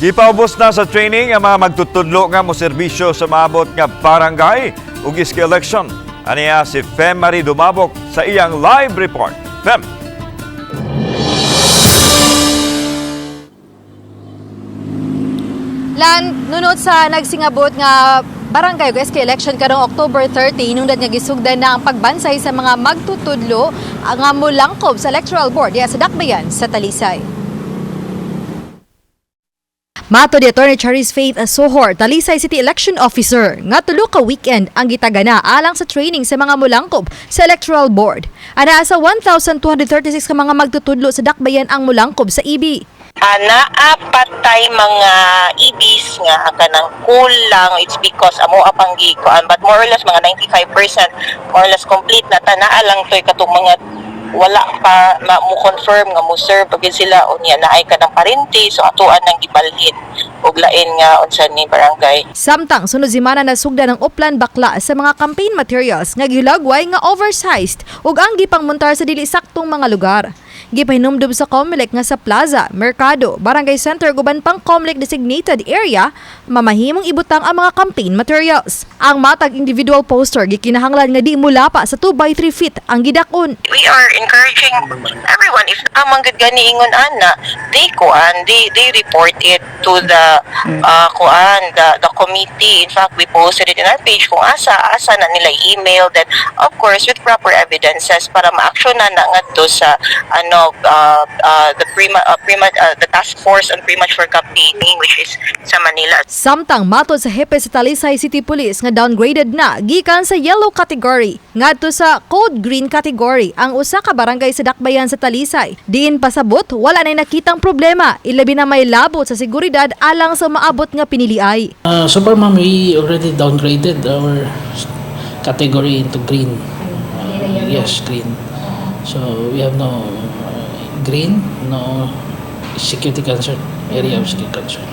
Gipaubos na sa training ang mga magtutudlo nga moserbisyo sa maabot nga barangay ug iski election. Aniya si Fem Marie Dumabok sa iyang live report. Fem! Lan, nunod sa nagsingabot nga barangay ug SK election karong October 30, hinungdan nga gisugdan na ang pagbansay sa mga magtutudlo nga molangkob sa Electoral Board diha sa Dakbayan sa Talisay. Mato di Attorney Charis Faith Sohor, Talisay City Election Officer, nga tulo ka weekend ang gitagana alang sa training sa mga mulangkob sa Electoral Board. Anaa sa 1,236 ka mga magtutudlo sa Dakbayan ang mulangkob sa E EB. Naa patay mga ibis nga kanang kulang, it's because amo apang gikuan, but more or less mga 95% more or less complete na ta. Naa lang toy katong mga wala pa ma, mo confirm nga mo serve pag sila unya naay kanang parente, so atuan nang gibalhin og lain nga unsa ni barangay. Samtang sunod semana na sugdan ang Uplan Bakla sa mga campaign materials nga gilagway nga oversized ug ang gipangmontar sa dili saktong mga lugar. Gipahinumdum sa COMELEC nga sa plaza, merkado, barangay center ug uban pang COMELEC designated area, mamahimong ibutang ang mga campaign materials. Ang matag individual poster gikinahanglan nga di mulapa sa 2 by 3 feet ang gidakon. We are encouraging everyone, if amang gud gani ingon ana, they kuan, they report it to the kuan, the committee. In fact, we posted it in our page kung asa asa na nila email, then of course with proper evidences para ma-action na na ngadto sa ano the prima the task force on premature campaigning, which is sa Manila. Samtang matod sa hepe sa Talisay City Police nga downgraded na gikan sa yellow category ngadto sa code green category ang usa ka barangay sa Dakbayan sa Talisay. Diin pasabot wala nay nakitang problema, ilabi na may labot sa seguridad alang sa maabot nga piniliay. So far, ma'am, we already downgraded our category into green. Yes, green. So we have no green, no security concern, area of security concern.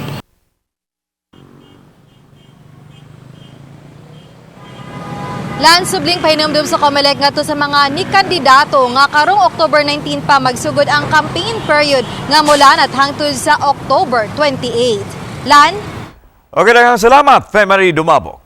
Lan, subling pahinumdum sa COMELEC ngadto sa mga ni kandidato nga karong October 19 pa magsugod ang campaign period nga mula at hangtod sa October 28. Lan. Okay, daghang salamat, Fem Marie Dumabok.